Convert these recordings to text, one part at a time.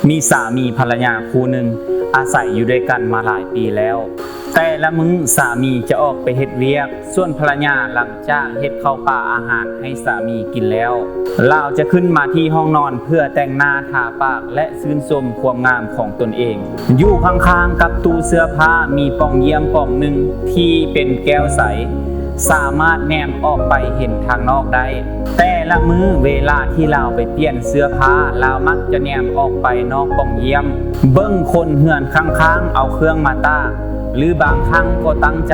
ມີສາມີພັນລະຍາຄູ່ໜຶ່ງອາໄສຢູ່ດ້ວຍກັນມາຫຼາຍປີແລ້ວ. ແຕ່ລະມື້ສາມີຈະອອກໄປເຮັດວຽກ, ສ່ວນພັນລະຍາຫຼັງຈາກເຮັດເຂົ້າປາອາຫານໃຫ້ສາມີກິນແລ້ວ, ລາວຈະຂຶ້ນມາທີ່ຫ້ອງນອນເພື່ອແຕ່ງໜ້າທາປາກ ແລະ ຊື່ນຊົມຄວາມງາມຂອງຕົນເອງ. ຢູ່ຂ້າງໆກັບຕູ້ເສື້ອຜ້າມີປ່ອງຢ້ຽມປ່ອງໜຶ່ງທີ່ເປັນແກ້ວໃສ, ສາມາດແນມອອກໄປເຫັນທາງນອກໄດ້. ແຕ່ລະມື້ເວລາທີ່ລາວໄປປ່ຽນເສື້ອຜ້າ, ລາວມັກຈະແນມອອກໄປນອກປ່ອງຢ້ຽມ, ເບິ່ງຄົນເຮືອນຂ້າງໆເອົາເຄື່ອງມາຕາກ, ຫຼືບາງຄັ້ງກໍຕັ້ງໃຈ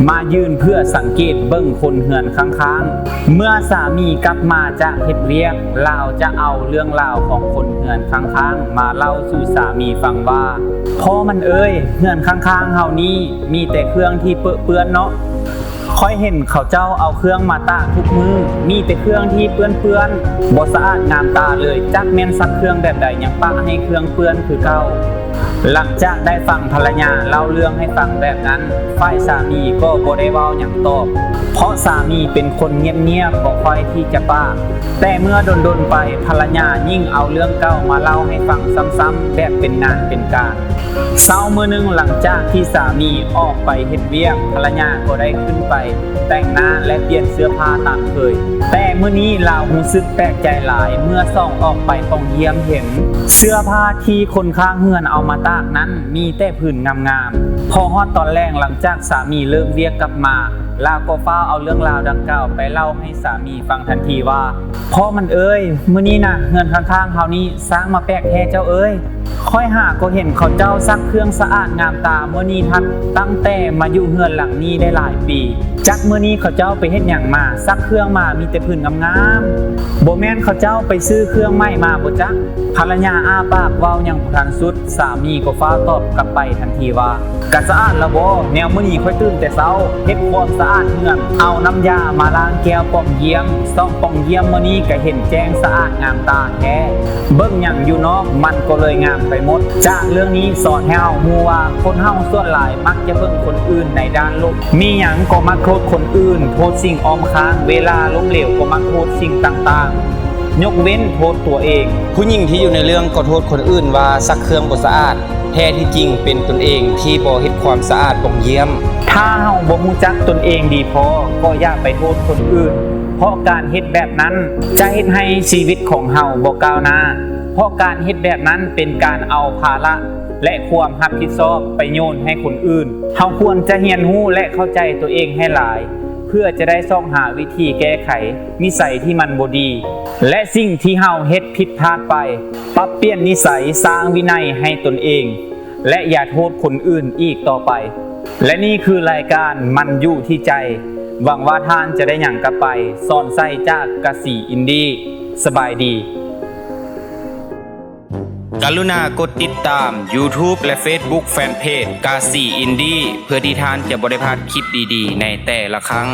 ມາຢືນເພື່ອສັງເກດເບິ່ງຄົນເຮືອນຂ້າງໆ. ເມື່ອສາມີກັບມາຈາກເຮັດວຽກ, ລາວຈະເອົາເລື່ອງລາວຂອງຄົນເຮືອນຂ້າງໆມາເລົ່າສູ່ສາມີຟັງວ່າ, ພໍ່ມັນເອີຍ, ເຮືອນຂ້າງໆເຮົານີ້ມີແຕ່ເຄື່ອງທີ່ເປິເປື້ອນເນາະ. ຂ້ອຍເຫັນເຂົາເຈົ້າເອົາເຄື່ອງມາຕາກທຸກມື້, ມີແຕ່ເຄື່ອງທີ່ເປື້ອນໆ, ບໍ່ສະອາດງາມຕາເລີຍ, ຈັກແມ່ນຊັກເຄື່ອງແບບໃດຍັງປະໃຫ້ເຄື່ອງເປື້ອນຄືເກົ່າ. ຫຼັງຈາກໄດ້ຟັງພັນລະຍາເລົ່າເລື່ອງໃຫ້ຟັງແບບນັ້ນ, ຝ່າຍສາມີກໍບໍ່ໄດ້ເວົ້າຫຍັງຕອບ, ເພາະສາມີເປັນຄົນງຽບໆ ບໍ່ຄ່ອຍທີ່ຈະປາກ. ແຕ່ເມື່ອດົນໆໄປ, ພັນລະຍາຍິ່ງເອົາເລື່ອງເກົ່າມາເລົ່າໃຫ້ຟັງຊ້ຳໆ ແບບເປັນງານເປັນການ. ເຊົ້າມື້ໜຶ່ງ, ຫຼັງຈາກທີ່ສາມີອອກໄປເຮັດວຽກ, ພັນລະຍາກໍໄດ້ຂຶ້ນໄປແຕ່ງໜ້າ ແລະ ປ່ຽນເສື້ອຜ້າຕາມເຄີຍ. ແຕ່ມື້ນີ້ລາວຮູ້ສຶກແປກໃຈຫຼາຍ ເມື່ອສ່ອງອອກໄປປ່ອງຢ້ຽມເຫັນເສື້ອຜ້າທີ່ຄົນຂ້າງເຮືອນເອົາມາຕາກນັ້ນມີແຕ່ຜືນງາມໆ. ພໍຮອດຕອນແລງ, ຫຼັງຈາກສາມີເລີກວຽກກັບມາ, ລາວກໍຟ້າວເອົາເລື່ອງລາວດັ່ງກ່າວໄປເລົ່າໃຫ້ສາມີຟັງທັນທີວ່າ, ພໍ່ມັນເອີຍ, ມື້ນີ້ນະ ເຮືອນຂ້າງໆເຮົານີ້ຊ່າງມາແປກແທ້ເຈົ້າເອີຍ. ຂ້ອຍຫາກໍເຫັນເຂົາເຈົ້າຊັກເຄື່ອງສະອາດງາມຕາມື້ນີ້ທັດ ຕັ້ງແຕ່ມາຢູ່ເຮືອນຫຼັງນີ້ໄດ້ຫຼາຍປີ. ຈັກມື້ນີ້ເຂົາເຈົ້າໄປເຮັດຫຍັງມາ, ຊັກເຄື່ອງມາມີແຕ່ຜືນງາມໆ. ບໍ່ແມ່ນເຂົາເຈົ້າໄປຊື້ເຄື່ອງໃໝ່ມາບໍ່ຈັກ? ພັນລະຍາອ້າປາກເວົ້າຍັງບໍ່ທັນສຸດ, ສາມີກໍຟ້າວຕອບກັບໄປທັນທີວ່າ, ກະສະອາດລະບໍ່? ແນວມື້ນີ້ຂ້ອຍຕື່ນແຕ່ເຊົ້າ, ເຮັດຄວາມສະອາດເຮືອນ, ເອົານ້ຳຢາມາລ້າງແກ້ວປ່ອງຢ້ຽມ, ສ່ອງປ່ອງຢ້ຽມມື້ນີ້ກະເຫັນແຈ້ງສະອາດງາມຕາແທ້. ເບິ່ງຫຍັງຢູ່ນອກມັນກໍເລີຍງາມໄປໝົດ. ຈາກເລື່ອງນີ້ສອນໃຫ້ເຮົາຮູ້ວ່າ ຄົນເຮົາສ່ວນຫຼາຍມັກຈະເບິ່ງຄົນອື່ນໃນດ້ານລົບ. ມີຫຍັງກໍມັກໂທດຄົນອື່ນ, ໂທດສິ່ງອ້ອມຂ້າງ, ເວລາລົ້ມເຫຼວກໍມັກໂທດສິ່ງຕ່າງໆ, ຍົກເວັ້ນໂທດຕົວເອງ. ຜູ້ຍິງທີ່ຢູ່ໃນເລື່ອງກໍໂທດຄົນອື່ນວ່າຊັກເຄື່ອງບໍ່ສະອາດ, ແທ້ທີ່ຈິງເປັນຕົນເອງທີ່ບໍ່ເຮັດຄວາມສະອາດປ່ອງຢ້ຽມ. ຖ້າເຮົາບໍ່ຮູ້ຈັກຕົນເອງດີພໍ, ກໍຢ່າໄປໂທດຄົນອື່ນ, ເພາະການເຮັດແບບນັ້ນຈະເຮັດໃຫ້ຊີວິດຂອງເຮົາບໍ່ກ້າວໜ້າ, ເພາະການເຮັດແບບນັ້ນເປັນການເອົາພາລະ ແລະ ຄວາມຮັບຜິດຊອບໄປໂຍນໃຫ້ຄົນອື່ນ. ເຮົາຄວນຈະຮຽນຮູ້ ແລະ ເຂົ້າໃຈຕົວເອງໃຫ້ຫຼາຍ, ເພື່ອຈະໄດ້ຊອກຫາວິທີແກ້ໄຂນິໄສທີ່ມັນບໍ່ດີ ແລະ ສິ່ງທີ່ເຮົາເຮັດຜິດພາດໄປ, ປັບປ່ຽນນິໄສ, ສ້າງວິໄນໃຫ້ຕົນເອງ ແລະ ຢ່າໂທດຄົນອື່ນອີກຕໍ່ໄປ. ແລະ ນີ້ຄືລາຍການມັນຢູ່ທີ່ໃຈ. ຫວັງວ່າທ່ານຈະໄດ້ຫຍັງກັບໄປ, ສອນໄຊຈາກກະສີອິນດີ. ສະບາຍດີ. ກະລຸນາກົດຕິດຕາມ YouTube ແລະ Facebook Fanpage ກະສີອິນດີ ເພື່ອທີ່ທ່ານຈະບໍ່ໄດ້ພາດຄລິບດີໆໃນແຕ່ລະຄັ້ງ.